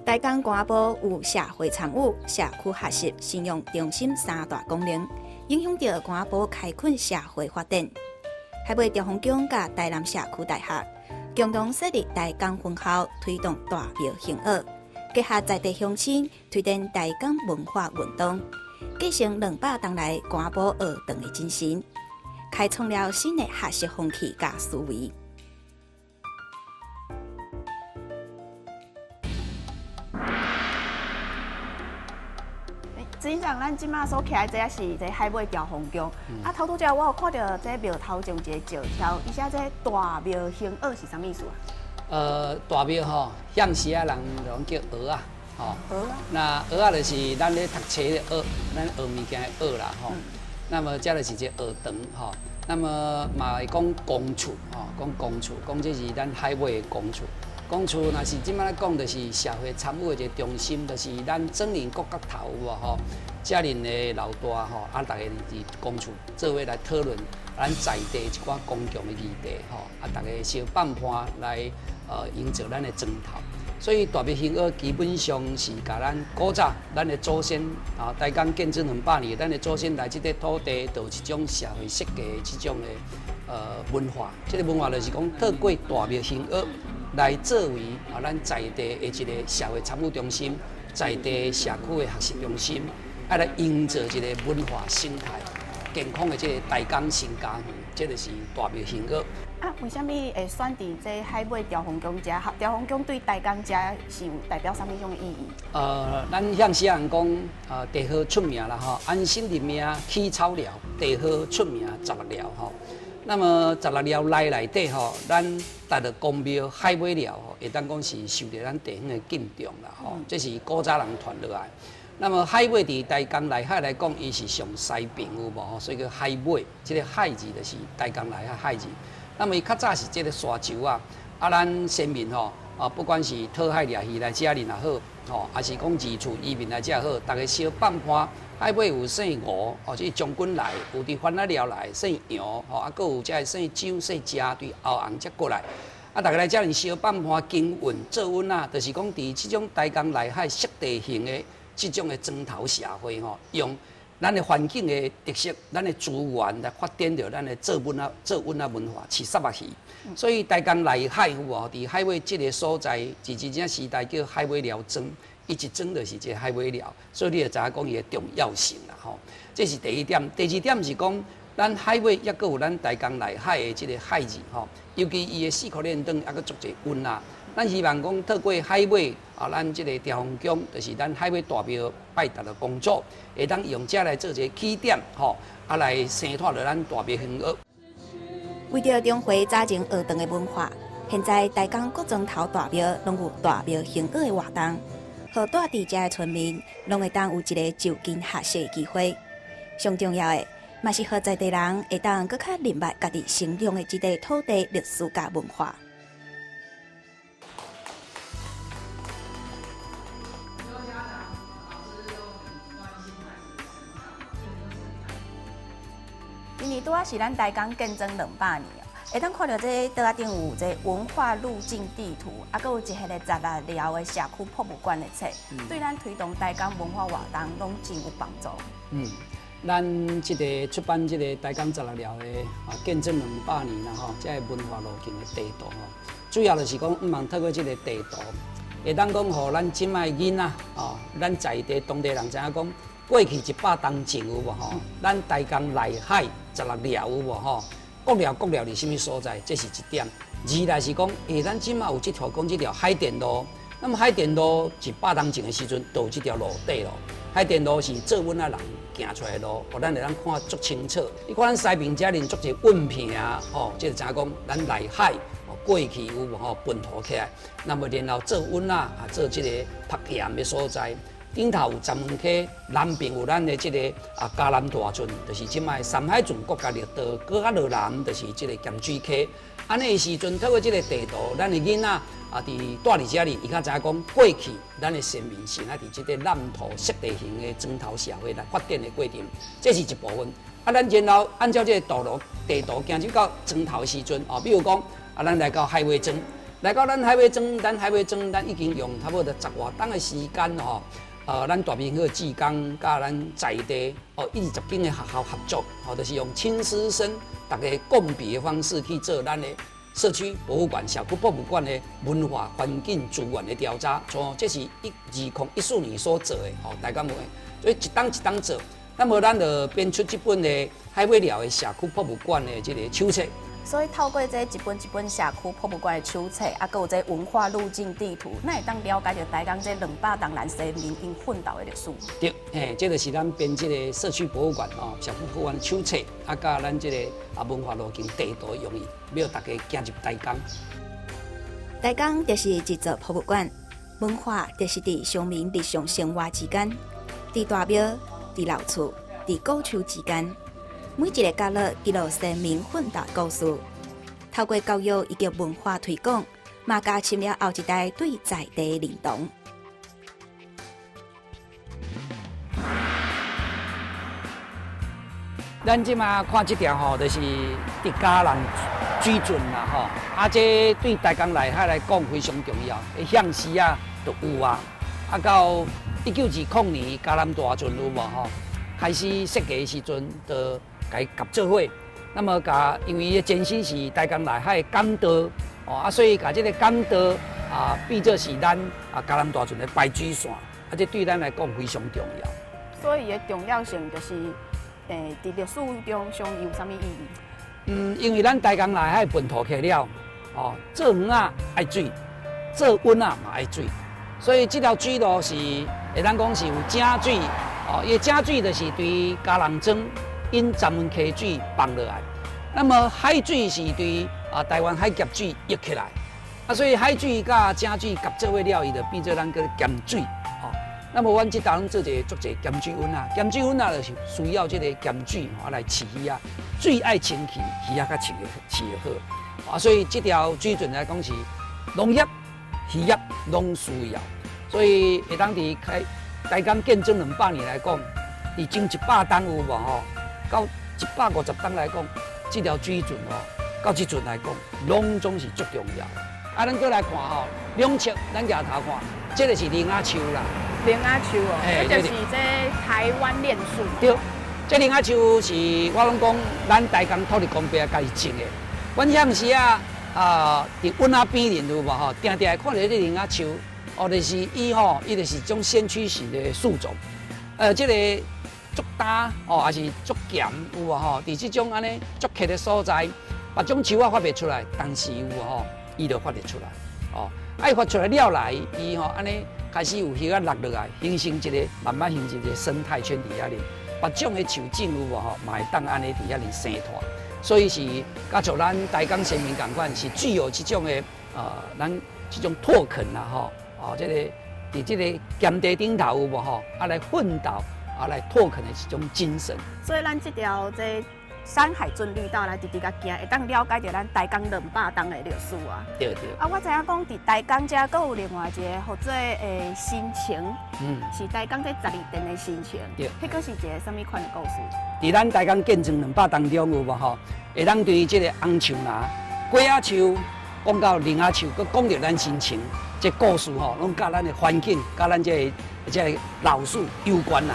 大江官埔有社會參與、社區學習、信用中心三大功能，影響著官埔開墾社會發展。海尾兆豐宮佮台南社區大學共同設立大江分校，推動大廟興學，結合在地鄉親，推展大江文化運動，繼承200冬來官埔學堂的精神，開創了新的學習風氣佮思維。執行長，咱這馬所徛的這是這海尾兆豐宮。啊，頭拄才我有看著這廟頭前有一個石柱，伊寫這大廟興學是啥物意思啊？大廟吼，向西仔人攏叫學仔，吼。學仔。那學仔就是咱咧讀冊的學，咱學物件的學啦，吼。那麼這就是一個學堂，吼。那麼嘛會講公厝，吼，講公厝，講這是咱海尾的公厝。公厝若是這擺來講，就是社會參與的一個中心，就是咱莊林各角頭有無吼？遮爾的老大吼，啊，逐家佇公厝做伙來討論咱在地一寡公共的議題吼，啊，逐家相放伴來營造咱的莊頭。所以大廟興學基本上是共咱古早咱的祖先啊，大江建鎮200年，咱的祖先來這塊土地，就有一種社會設計的這種的文化。這個文化就是講透過大廟興學來作為啊，咱在地的一個社會參與中心，在地社區的學習中心，啊來營造一個文化生態健康的這個大江新家園，這就是大廟興學。啊，為啥物會選佇這海尾兆豐宮遮？兆豐宮對大江遮是有代表啥物種的意義？咱向西人講，地號出名啦吼，安身立命起草寮，地號出名十六寮吼。那麼十六寮內底吼，咱達到公廟海尾寮吼，會當講是受著咱地方的敬重啦吼，這是古早人傳落來。那麼海尾佇大江內海來講，伊是上西邊有無吼？所以叫海尾，這個海字就是大江內海海字。那麼伊較早是這個沙洲啊，啊，咱先民吼，啊，不管是討海掠魚來遮爾也好，吼，還是講二處移民來遮好，逐家相放伴。海尾有姓吳，哦，這將軍來，有佇番仔寮來，姓楊，吼，啊，閣有這個姓周、姓謝，對後紅才過來。啊，逐家來遮爾相放伴耕耘做阮啊，就是講佇這種大江內海濕地型的這種的莊頭社會吼，用咱的環境的特色，咱的資源來發展著咱的做阮仔、做阮仔文化，飼虱目魚。所以大江內海有無？佇海尾這個所在，自這陣時代叫海尾寮莊，伊一莊就是一個海尾寮，所以你就知影講伊的重要性啦吼。這是第一點，第二點是講，咱海尾抑閣有咱大江內海的這個海字吼，尤其伊的四箍連燈抑閣足濟阮仔。咱希望講透過海尾啊，咱這個兆豐宮，就是咱海尾大廟拜達的工作，會當用這來做一個起點，吼，啊來生拓著咱大廟興學。為著重回早前學堂的文化，現在大江各莊頭大廟攏有大廟興學的活動，予住佇遮的村民攏會當有一個就近學習的機會。上重要的，嘛是予在地人會當閣較認捌家己成長的這塊土地歷史佮文化。今年拄仔是咱大江建莊200年哦，會當看著這桌仔頂有這文化路徑地圖，啊，閣有一系列十六寮的社區博物館的冊，對咱推動大江文化活動攏真有幫助。咱這個出版這個大江十六寮的啊，建鎮200年啦吼，這個文化路徑的地圖吼，主要就是講，毋茫透過這個地圖，會當講，予咱這擺囡仔哦，咱在地當地人知影講，過去100冬前有無吼？咱大江內海十六寮有無吼？國寮國寮佇啥物所在？這是一點。二來是講，咱這擺有這條講這條海淀路，那麼海淀路100冬前的時陣，就有這條路底咯。海淀路是做阮仔人行出來的路，予咱會當看足清楚。你看咱西爿遮爾足濟穩片啊，吼，這就知影講咱內海過去有無吼糞土起來，那麼然後做阮仔啊做這個曝鹽的所在。頂頭有鮨門溪，南邊有咱的這個啊嘉南大圳，就是這擺三海圳國家綠道，閣較落南就是這個鹹水溪。按呢的時陣，透過這個地圖，咱的囡仔啊，佇住佇遮爾，伊較知影講過去咱的先民是按怎佇這個濫土濕地型的磚頭社會來發展的過程，這是一部分。啊，咱然後按照這個道路地圖行入到莊頭的時陣，哦，比如講啊，咱來到海尾莊，來到咱海尾莊，咱海尾莊，咱已經用差不多十外冬的時間吼。咱大明河志工佮咱在地哦，20間的學校合作，吼，就是用親師生逐家共筆的方式去做咱的社區博物館、社區博物館的文化環境資源的調查，像這是2014年所做的，吼，大家有，所以一冬一冬做。那麼咱就編出這本的海尾寮的社區博物館的這個手冊。所以透過這一本一本社區博物館的手冊，啊，閣有這文化路徑地圖，咱會當了解著台江這200冬咱先民𪜶奮鬥的歷史。對，嘿，這就是咱編這個社區博物館哦，社區博物館手冊，啊，佮咱這個啊文化路徑地圖的用意，欲大家行入台江。台江就是一座博物館，文化就是佇鄉民日常生活之間，佇大廟、佇老厝、佇古樹之間。每一个角落記錄先民奮鬥故事，透過教育以及文化推廣，嘛加深了後一代對在地的認同。咱這馬看這條吼，就是佇嘉南水圳啦吼，啊，這對台江內海來講非常重要。向時啊，就有啊，啊到1920年嘉南大圳有無吼？開始設計的時陣，就共伊合做伙，那麼共因為伊的前身是台江內海的港道，哦啊，所以共這个港道啊變做是咱啊嘉南大圳的排水線，啊，這對咱來講非常重要。所以伊的重要性就是，佇歷史中上有啥物意義？嗯，因為咱台江內海糞土起了，哦，做魚仔愛水，做塭仔嘛愛水，所以這條水路是會當講是有井水，哦，伊的井水就是對嘉南莊引閘門溪水放落來，那麼海水是對啊台灣海峽水溢起來，啊，所以海水佮井水合做伙了，伊就變做咱叫鹹水，哦。那麼阮這搭攏做一个足濟鹹水塭仔，鹹水塭仔就是需要這个鹹水啊來飼魚仔，水愛清氣，魚仔較飼會飼會好，啊，所以這條水圳來講是農業、漁業攏需要，所以會當佇開台江建莊200年來講，佇前100冬有無吼？到150冬來講，這條水圳吼，到這陣來講，攏總是足重要。啊，咱閣來看吼，兩側咱舉頭看，這个是鈴仔樹啦。鈴仔樹哦，這就是這台灣楝樹。對，這鈴仔樹是我攏講，咱台江土地公伯家己種的。阮向時啊，啊，佇塭仔邊面有無吼，定定會看著這鈴仔樹，哦，就是伊吼，伊就是種先驅型的樹種。這个足焦哦，還是足鹹有無吼？佇這種按呢足渴的所在，別種樹仔發袂出來，但是有無吼，伊就發會出來。哦，啊，伊發出來了來，伊吼按呢開始有葉仔落落來，形成一个慢慢形成一个生態圈佇遐裡。別種的樹種有無吼，嘛會當按呢佇遐裡生團。所以是，佮像咱台江先民仝款，是具有這種的咱這種拓墾啦吼，哦，這个佇這个鹹地頂頭有無吼，啊來奮鬥。啊，來拓墾的這種精神。所以咱這條這山海圳綠道來直直共行，會當了解著咱台江200冬的歷史啊。對對。啊，我知影講佇台江遮，閣有另外一个號做新城，是台江這12殿的新城。對。彼閣是一个啥物款的故事？佇咱台江建莊200冬中有無吼？會當對這个紅樹林、果仔樹，講到鈴仔樹，閣講著咱新城這故事吼，攏佮咱的環境、佮咱這个這个老樹有關啦。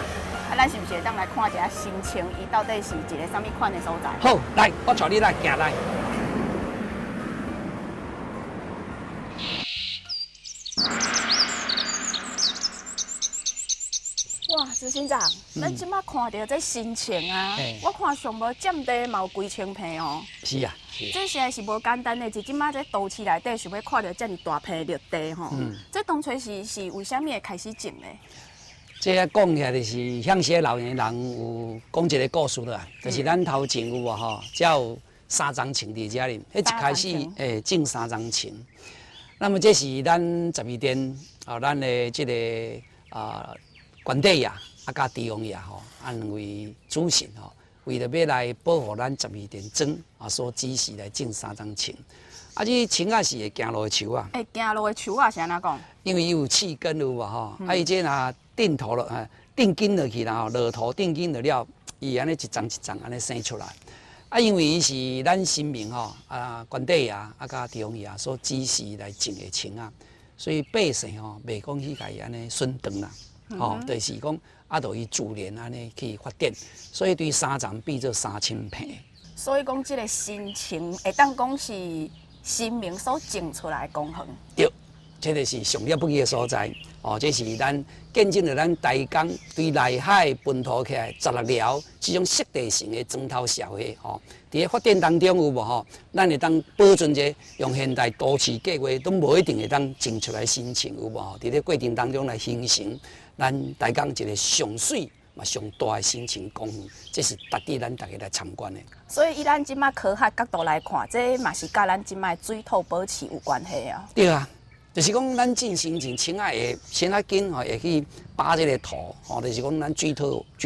啊，咱是毋是會當來看一下新城，伊到底是一个啥物款的所在？好，來，我帶你來行來。哇，執行長，咱這馬看著這新城啊，我看上無佔地嘛有幾千坪哦。是啊，是。這實在是無簡單的，這這馬這都市內底想欲看著遮爾大片綠地吼。這當初是為啥物會開始種的？這講起來就是向時老年人有講一个故事啦，就是咱頭前有無吼，才有三層樹佇遮裡，彼一開始種三層樹。那麼這是咱12殿啊，咱的這个啊關帝爺啊，佮帝王爺吼，啊兩位主神吼，為著欲來保護咱12殿莊啊，所指示來種三層樹。啊，這樹仔是會行路的樹啊。會行路的樹仔是按怎講？因為伊有刺根有無吼？啊，伊這若定土了，定根落去啦吼，落土定根落了，伊按呢一叢一叢按呢生出來。啊，因為伊是咱神明吼，啊，關帝爺啊，佮地王爺所指示來種的樹仔，所以百姓吼袂講去共伊按呢損斷啦，吼，就是講啊，著伊自然按呢去發展，所以對三層變做三清坪。所以講，這個神情會當講是神明所種出來的公園。對，這個是上了不起的所在。哦，這是咱見證著咱台江對內海奔土起來十六寮這種適地性的磚頭社會。吼，佇咧發展當中有無吼？咱會當保存者用現代都市計劃，攏無一定會當種出來新樹有無吼？佇咧過程當中來形成咱台江一個上媠嘛上大的新城公園，這是值得咱大家來參觀的。所以以咱這馬科學角度來看，這嘛是佮咱這馬水土保持有關係啊。對啊，就是講咱進行前清仔會先較緊吼，會去扒這個土吼，就是講咱水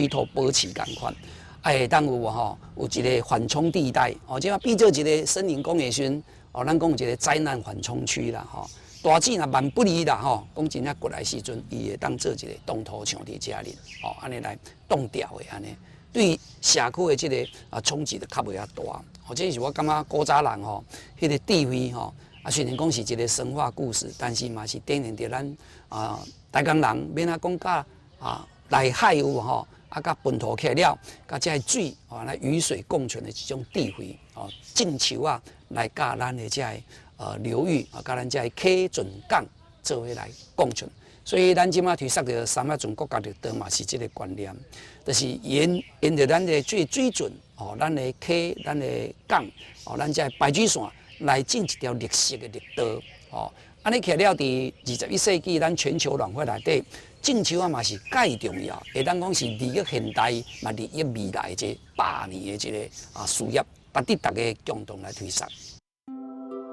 土保持仝款，啊會當有無吼，有一個緩衝地帶哦，這馬變做一個森林公園時，哦，咱講有一個災難緩衝區啦吼。大水若萬不利啦吼，講真正過來時陣，伊會當做一個凍土牆佇遮裡，吼，按呢來凍掉的按呢，對社區的這個啊衝擊就較袂遐大。哦，這是我感覺古早人吼，彼個智慧吼，啊雖然講是一個神話故事，但是嘛是展現著咱啊台江人免啊講甲啊內海有無吼，啊佮奔土起來了，佮這个水哦來與水共存的這種智慧哦，種樹仔來佮咱的這个流域啊，佮咱這个溪圳港做伙來共存。所以咱這馬推捒著三峽圳國家綠道嘛是這個觀念，就是沿著咱的水水準哦，咱的溪、咱的港哦，咱這个排水線來種一條綠色的綠道哦。按呢起來了，佇21世紀咱全球暖化內底，種樹仔嘛是蓋重要，會當講是利益現代嘛利益未來這百年的這個啊事業，值得大家共同來推捒。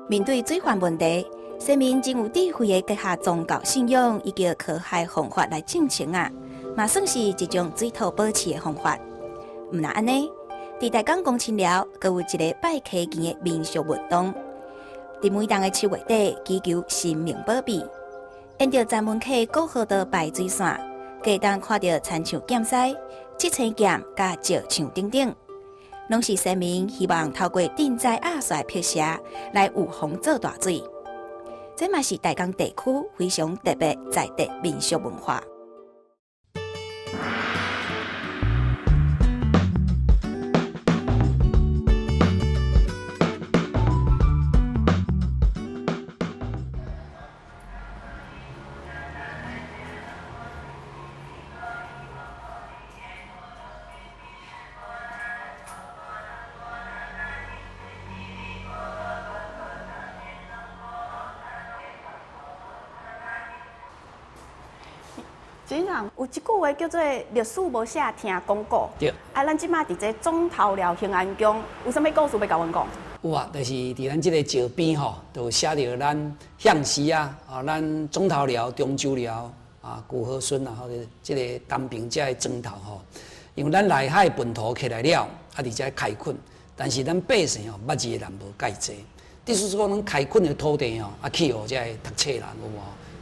面對水患問題，先民真有智慧的結合宗教信仰以及科學方法來種樹仔，嘛算是一種水土保持的方法。毋但按呢，佇大港公親寮，閣有一个拜溪墘的民俗活動。佇每冬的七月底，祈求神明保庇。沿著閘門溪古河道排水線，會當看著親像劍獅、七星劍佮石像等等，攏是先民希望透過鎮災壓煞辟邪來預防做大水。這嘛是大江地區非常特別在地民俗文化。主任，有一句話叫做“歷史無寫，聽講古”。對。啊，咱這馬佇這總頭寮興安宮，有啥物故事欲共阮講？有啊，就是佇咱這个石邊吼，就寫著咱向時啊，啊，咱總頭寮、中州寮啊、舊河村啊，或者這个東平這个磚頭吼，因為咱內海本土起來了，啊，佇遮開墾，但是咱百姓吼，捌字的人無蓋濟。意思是講，咱開墾的土地吼，啊，去予這个讀冊人有無？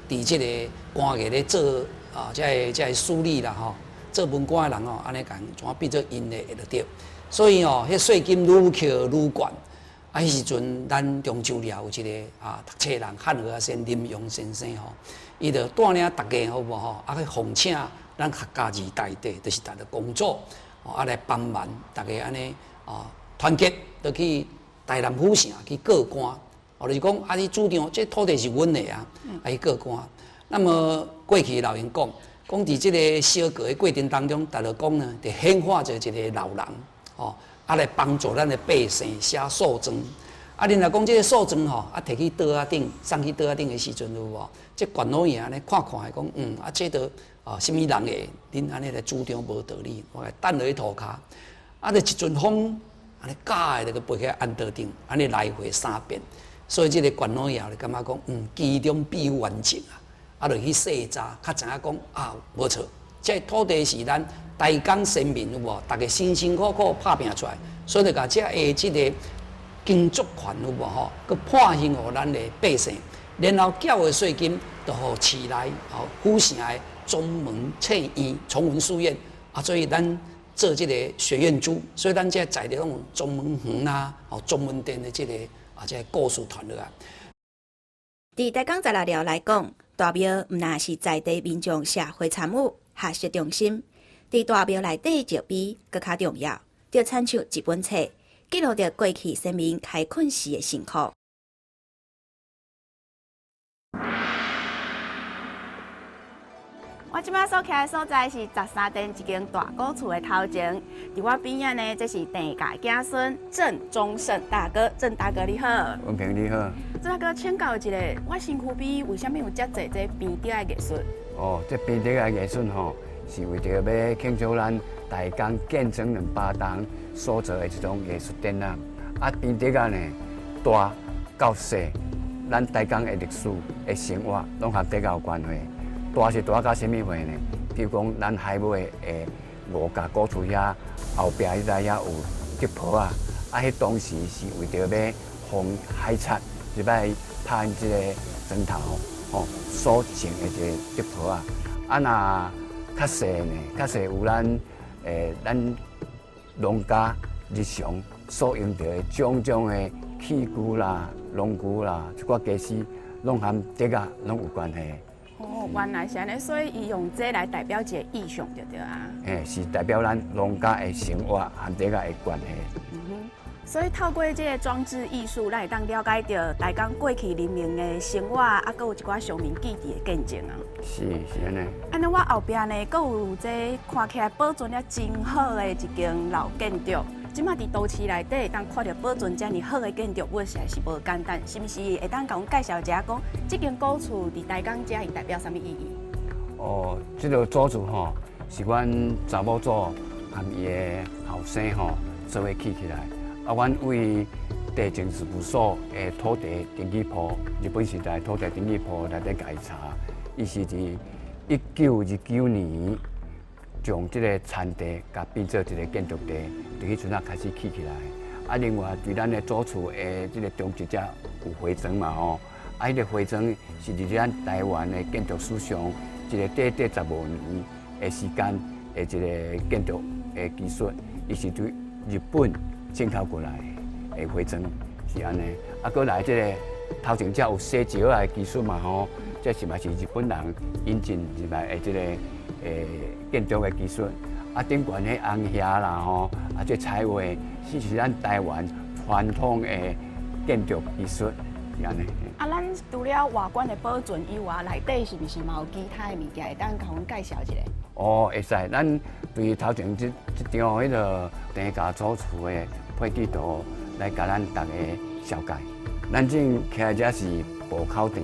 佇這个官衙咧做。啊，這个這个司理啦吼，做文官的人吼，按呢共怎變做𪜶的會著對。所以吼，彼稅金愈扣愈懸。啊，彼時陣咱中州寮有一个啊讀冊人漢和先林榮先生吼，伊就帶領大家好無吼，啊去奉請咱客家二代的，就是逐个工作，啊來幫忙，大家按呢啊團結，就去台南府城去告官，哦，就是講啊，你主張這土地是阮的啊，啊去告官。那麼過去老人講，講佇這个燒過的過程當中，逐个講呢，就顯化做一个老人，吼，啊來幫助咱的百姓寫訴狀。啊，恁若講這个訴狀吼，啊提去桌仔頂，送去桌仔頂的時陣有無？這縣老爺按呢看看，講嗯，啊這都啊啥物人的？恁按呢來主張無道理，我來等落去塗跤。啊，就一陣風，按呢假的就飛起安桌頂，按呢來回三遍。所以這个縣老爺就感覺講，嗯，其中必有冤情啊。啊，就去細查，較知影講啊，無錯，這土地是咱台江先民有無？大家辛辛苦苦拍拚出來，所以就共這个這个耕作權有無吼，閣判刑予咱的百姓，然後繳的稅金就予市內吼府城的宗門冊院、崇文書院啊，所以咱做這個水院珠，所以咱這在地攏有中門園啦，哦，中門殿的這個啊，這個故事傳落來。佇台江十六寮來講，大廟毋但是在地民眾社會參與學習中心，佇大廟內底石碑閣較重要，就親像一本冊，記錄著過去先民開墾時的辛苦。我這擺所徛的所在是十三殿一間大古厝的頭前，佇我邊仔呢，這是鄭家子孫鄭忠勝大哥，鄭大哥你好。文平你好。鄭大哥，請教一下，我身軀邊為啥物有遮濟這編竹的藝術？哦，這編竹的藝術吼，是為著欲慶祝咱台江建莊200冬所做的一種藝術展覽。啊，編竹仔呢，大到細，咱台江的歷史的生活，攏和竹仔有關係。大是大到啥物貨呢？比如講，咱海尾的五甲古厝遐後壁彼內遐有竹坡仔，啊，彼當時是為著欲防海賊，入來拍𪜶這个磚頭吼，所種的一个竹坡仔。啊，若較細呢，較細有咱咱農家日常所用著的種種的器具啦、農具啦，這寡家私，攏和竹仔攏有關係。哦，原來是按呢，所以伊用這來代表一個意象就對啊。嘿，是代表咱農家的生活和這個的關係。嗯哼，所以透過這個裝置藝術，咱會當了解著台江過去人民的生活，啊，閣有一寡上面記憶的見證啊。是，是按呢。按呢，我後壁呢，閣有這看起來保存得真好的一間老建築。這馬佇都市內底會當看著保存遮爾好的建築物，實在是無簡單，是毋是？會當共阮介紹一下，講這間古厝佇台江遮伊代表啥物意義？哦，這个祖厝吼，是阮查某祖含伊的後生吼做伙起起來。啊，阮為地政事務所的土地登記簿，日本時代土地登記簿內底共伊查，伊是佇1929年，將這个田地共變做一个建築地，佇彼陣仔開始起起來。啊，另外對咱的祖厝的這个中軸遮有花磚嘛吼，啊，彼个花磚是佇咱台灣的建築史上一个短短15年的時間的一个建築的技術，伊是對日本進口過來的花磚，是按呢。啊，閣來這个頭前遮有洗石仔的技術嘛吼，這是嘛是日本人引進入來的這个建築的技術，啊，頂懸彼紅瓦啦吼，啊，這彩畫是咱台灣傳統的建築技術，是按呢。啊，咱除了外觀的保存以外，內底是毋是嘛有其他的物件會當共阮介紹一下？哦，會使。咱對頭前這張彼个鄭家祖厝的配置圖來共咱逐家紹介。咱正徛遮是步口埕，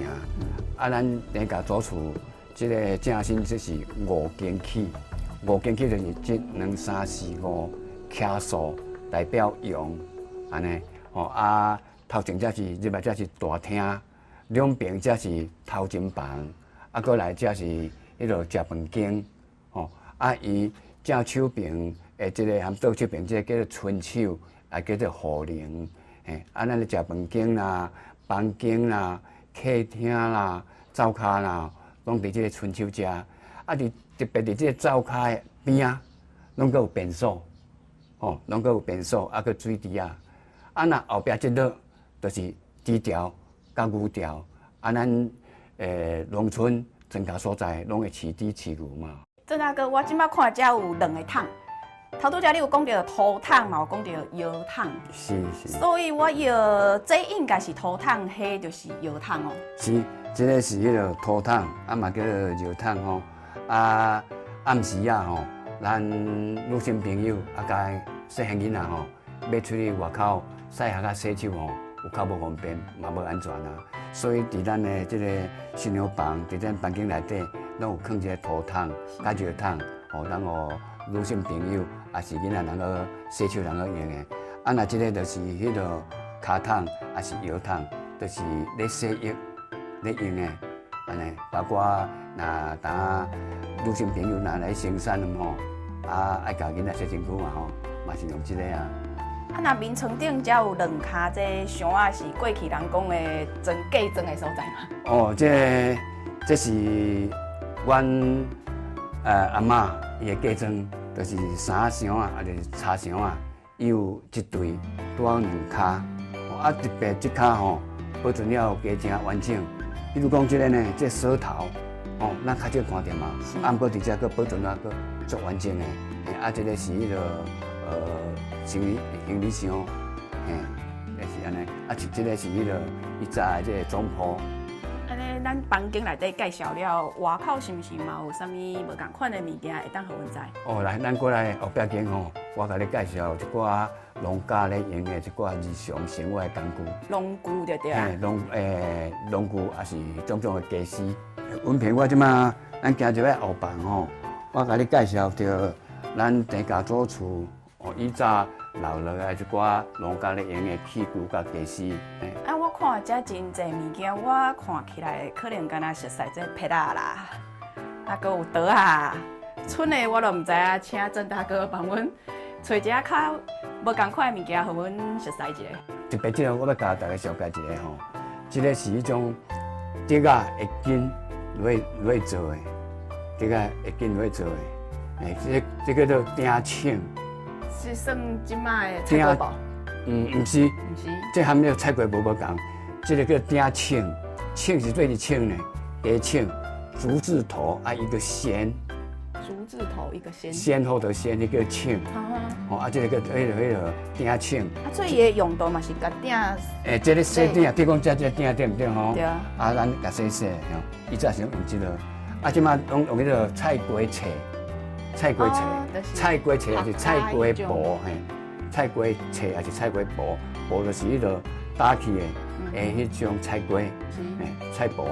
啊，咱鄭家祖厝。這个正身這是五間起，五間起就是一、兩、三、四、五，徛數代表陽，按呢吼啊，頭前這是入來這是大廳，兩邊這是頭前房，啊，閣來這是彼个食飯間，吼啊，伊正手邊的這个含倒手邊這个叫做春手，也叫做雨林，嘿，啊，咱的食飯間啦、房間啦、客廳啦、灶跤啦。攏佇這个春秋遮，啊，佇特別佇這个灶跤的邊仔，攏閣有便所，吼，攏閣有便所，啊，閣水池仔。啊，若後壁這落，就是豬槽佮牛槽。啊，咱農村莊腳所在，攏會飼豬飼牛嘛。鄭大哥，我這擺看遮有兩个桶，頭拄才你有講著土桶嘛，有講著窯桶。是是。所以我搖這應該是土桶，彼就是窯桶哦。是。這个是彼个土桶，啊嘛叫做尿桶吼。啊，暗時仔吼，咱女性朋友啊，佮細漢囡仔吼，欲出去外口洗下較洗手吼，有較無方便，嘛無安全啊。所以佇咱的這个新娘房，佇咱房間內底，攏有囥一个土桶、佮尿桶，吼，咱予女性朋友，抑是囡仔通好洗手通好用的。啊，若這个就是彼个跤桶，抑是藥桶，就是咧洗浴。咧用的，按呢，包括若當女性朋友若來生產吼，啊，愛共囡仔洗身軀嘛吼，嘛是用這个啊。啊，若眠床頂遮有兩跤這箱仔，是過去人講的裝嫁妝的所在嗎？哦，這個，這是阮阿嬤伊的嫁妝，就是三箱啊，抑是柴箱啊，伊有一對拄好兩跤，啊特別這跤吼保存了加誠完整。比如講這个呢，這個鎖頭，哦，咱較少看著嘛，啊，毋過佇遮閣保存了閣足完整的。啊，這个是彼个行李箱，嘿，也是按呢。啊，這個是彼个以早的這个總鋪。按呢，咱房間內底介紹了，外口是毋是嘛有啥物無仝款的物件會當予阮知？哦，來，咱過來後壁間吼，我共你介紹一寡農家咧用的一寡日常生活的工具。農具就對啊。嘿，農具抑是種種的家私。文萍，我這馬咱行入來後房吼，我共你介紹著咱鄭家祖厝哦，以早留落來一寡農家咧用的器具佮家私。啊，我看遮真濟物件，我看起來可能敢若熟似這皮仔啦，啊，閣有桌仔，賰的我都毋知影，請鄭大哥幫阮揣一下較無仝款的物件，予阮熟似一下。特別這个我欲共大家紹介一个吼，這个是彼種竹仔的筋落做的，竹仔的筋落做的，欸，這个叫做鼎銃。是算這馬的菜瓜布？嗯，毋是，毋是，這和那个菜瓜布無仝，這个叫鼎銃，銃是做佇銃呢，雞銃，竹字頭啊一個先。竹字頭一個先。先後的先，彼叫銃。哦，啊，這个叫彼个鼎銃。啊，所以伊的用途嘛是共鼎。欸，這个洗鼎，比如講這鼎對毋對吼？對啊。啊，咱共洗洗，吼，以前是用這个，啊，這馬攏用彼个菜瓜切，菜瓜切，菜瓜切抑是菜瓜布，嘿，菜瓜切抑是菜瓜布，布就是彼个打起的，的彼種菜瓜，嘿，菜布，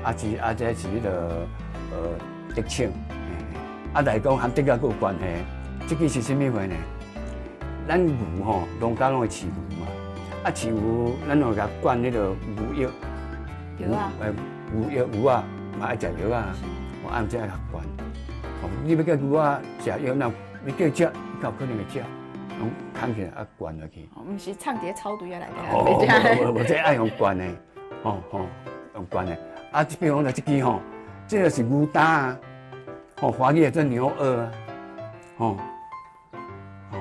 啊是啊，這是彼个竹銃，啊來講和竹仔閣有關係，這个是啥物貨呢？咱牛吼，農家攏會飼牛嘛，啊飼牛，咱攏會共灌彼个牛藥，藥啊，牛藥牛仔嘛愛食藥啊，我按這愛共灌。哦，你欲叫牛仔食藥，那你叫食，伊敢有可能會食？攏牽起來啊灌落去。毋是藏佇咧草堆仔內底。哦，無無，這愛用灌的，吼吼，用灌的。啊，比如講這支吼，這个是牛擔啊，吼，華語叫做牛軛啊，吼，吼，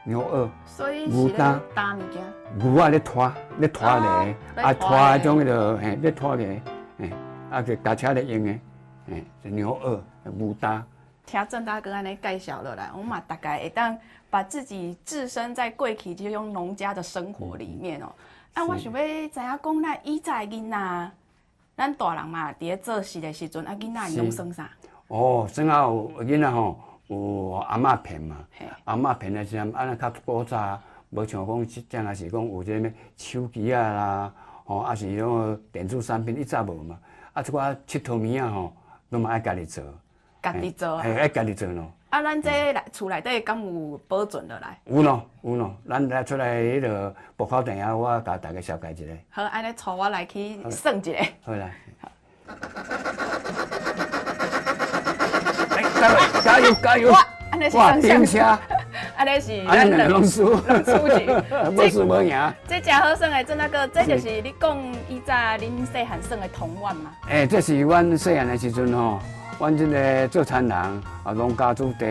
牛軛。所以是咧擔物件。牛仔咧拖，咧拖犁，啊拖彼種彼个，嘿，咧拖犁，嘿，啊就駕車咧用的，嘿，是牛軛，牛擔。聽鄭大哥按呢介紹落來，我嘛大概會當把自己置身在過去這種農家的生活裡面哦。啊，我想欲知影講，那以前囡仔，咱大人嘛佇咧做事的時陣，啊囡仔𪜶攏耍啥？哦，耍啊有囡仔吼，有尪仔片嘛，尪仔片的時陣，啊咱較古早，無像講這陣也是講有這个手機仔啦，吼，抑是彼種電子產品，以早無嘛。啊，這寡𨑨迌物仔吼，攏嘛愛家己做。家己做啊？嘿，愛家己做咯。啊，咱這內厝內底敢有保存落來？有咯，有咯。咱來出來彼个駁口店仔，我共大家紹介一下。好，按呢帶我來去耍一下。好來。來，加油加油！按呢是算頂車。按呢是。按呢兩個攏輸。攏輸去。無輸無贏。這誠好耍的，鄭大哥，這就是你講以早恁細漢耍的童玩嘛？欸，這是阮細漢的時陣吼。阮這个做田人啊，農家子弟，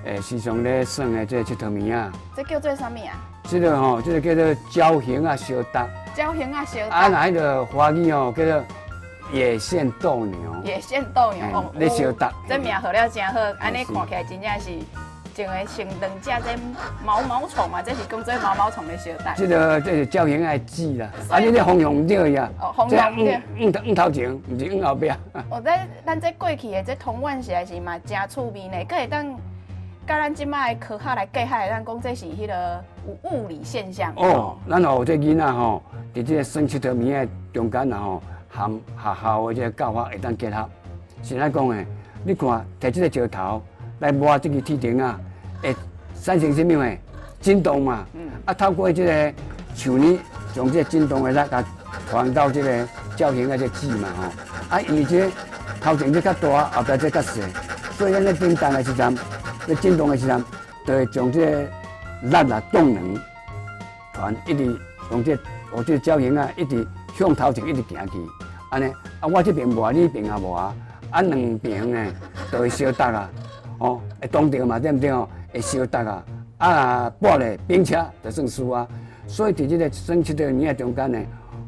欸，時常咧耍的這個𨑨迌物仔。這叫做啥物啊？這个吼，這个叫做鳥形仔相搭。鳥形仔相搭。啊，若彼个華語吼，叫做野線鬥牛。野線鬥牛哦，咧相搭。這名號了誠好，按呢看起來真正是一个像兩隻這毛毛蟲嘛，這是講做毛毛蟲的相搭。這个這是鳥形仔的舌啦，啊，你咧方向毋對呀。哦，方向毋對。向頭前，毋是向後壁。哦，咱這過去的這童玩實在是嘛誠趣味呢，閣會當佮咱這馬的科學來結合，會當講這是彼个有物理現象。哦，咱予這囡仔吼，佇這个耍𨑨迌物仔中間啊吼，和學校的這个教法會當結合。是按怎講的？你看，提這个石頭來摸這个鐵釘仔，會產生啥物貨？震動嘛。啊，透過這个樹呢，將這个震動的力共傳到這个鳥形仔這个舌嘛吼。啊，因為這个頭前這較大，後壁這較細，所以咱咧震動的時陣，咧震動的時陣，就會將這个力啊動能傳一直從這個，予這個鳥形仔一直向頭前一直行去，按呢，啊，我這邊磨，你彼邊也磨，啊，兩邊呢就會相搭啊，哦，會擋著嘛，對毋對？會相觸啊，啊若跋咧冰車就算輸啊。所以佇這個耍這個物仔中間呢，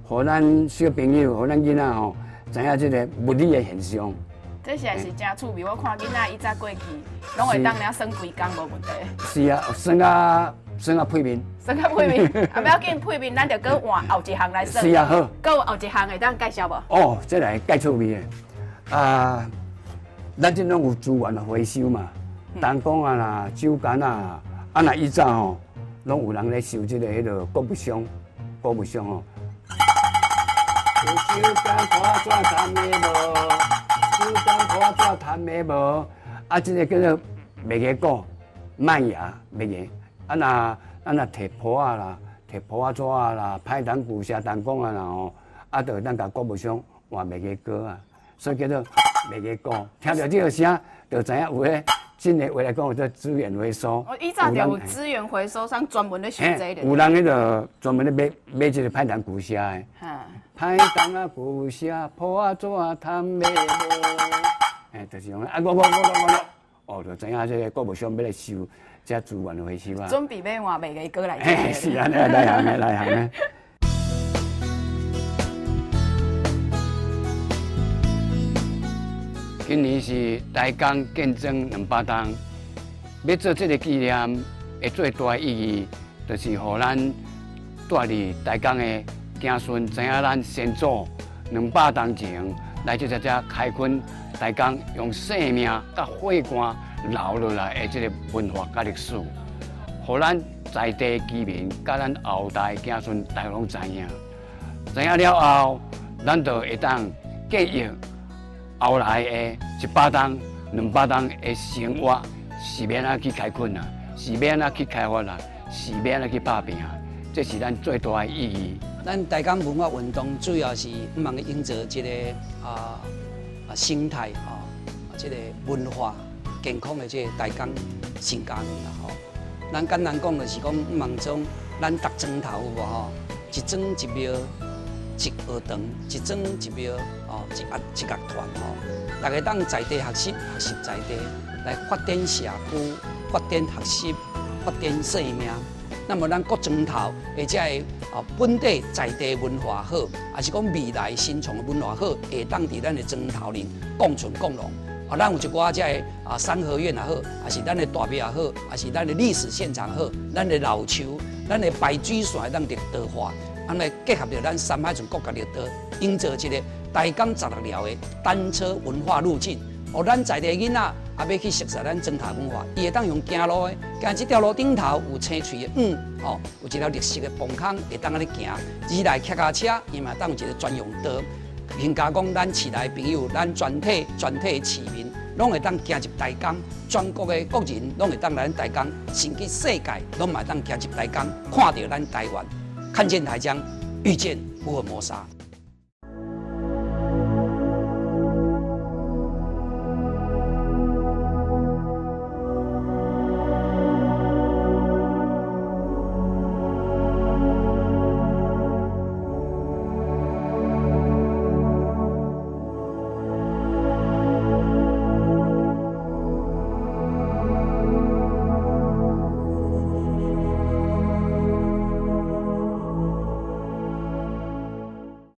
予咱小朋友，予咱囡仔吼，知影這個物理的現象。這實在是真趣味，我看囡仔以早過去，攏會當爾耍規工無問題。是啊，耍啊耍啊屁面。耍啊屁面，啊不要緊，屁面咱就閣換後一項來耍。是啊，好。閣有後一項會當介紹無？哦，這來介趣味的。啊，咱這攏有資源回收嘛，彈弓啊啦，酒矸啊，啊若以早吼，攏有人咧收這個彼個穀物箱，穀物箱吼。有酒矸破紙談的無？酒矸破紙談的無？啊，這個叫做麥芽果，麥芽麥芽。啊若啊若提破仔啦，提破仔紙啊啦，歹糖舊寫彈弓啊啦吼，啊，就會當共穀物箱換麥芽膏啊，所以叫做麥芽膏。聽著這個聲，就知影有彼真的話來講，叫資源回收。哦，以早就有資源回收商專門咧收這個。有人彼個專門咧買買這個歹糖舊寫的。歹糖仔舊寫破仔紙趁的無？欸，就是講啊，我我我我我，哦，就知影這個穀物箱欲來收這資源回收啊。準備欲換麥芽膏來。嘿，是按呢，內行的，內行的。今年是台江建莊200冬，欲做這個紀念的最大意義，就是予咱住佇台江的子孫知影咱先祖200冬前來這只只開墾台江，用生命佮血汗留落來的這個文化佮歷史，予咱在地居民佮咱後代子孫大家攏知影。知影了後，咱就會當記憶後來的100冬、200冬的生活是欲按怎去開墾啊，是欲按怎去開發啊，是欲按怎去打拼啊？這是咱最大的意義。咱台江文化運動主要是向望營造一個生態吼，這個文化健康的這個台江新家園啦吼。咱簡單講就是講，向望將咱逐莊頭有無吼，一莊一廟，一學堂，一莊一廟，哦，一樂一樂團吼，大家當在地學習，學習在地，來發展社區，發展學習，發展生命。那麼咱各莊頭或者會本地在地文化好，抑是講未來新創的文化好，會當佇咱的莊頭裡共存共榮。啊，咱有一寡這个三合院也好，抑是咱的大廟也好，抑是咱的歷史現場好，咱的老樹，咱的排水線會當綠道化，按呢結合著咱三海圳國家綠道，營造一個台江16寮的單車文化路徑。哦，咱在地囡仔也欲去熟悉咱莊頭文化，伊會當用行路的，行這條路頂頭有青翠的蜈，吼，有一條綠色的磅空，會當按呢行。二來騎腳車，伊嘛當有一個專用道。人家講，咱市內朋友，咱全體全體市民，攏會當行入台江，全國的國人攏會當來咱台江，甚至世界攏嘛當行入台江，看著咱台灣，看見台江，遇見福爾摩沙。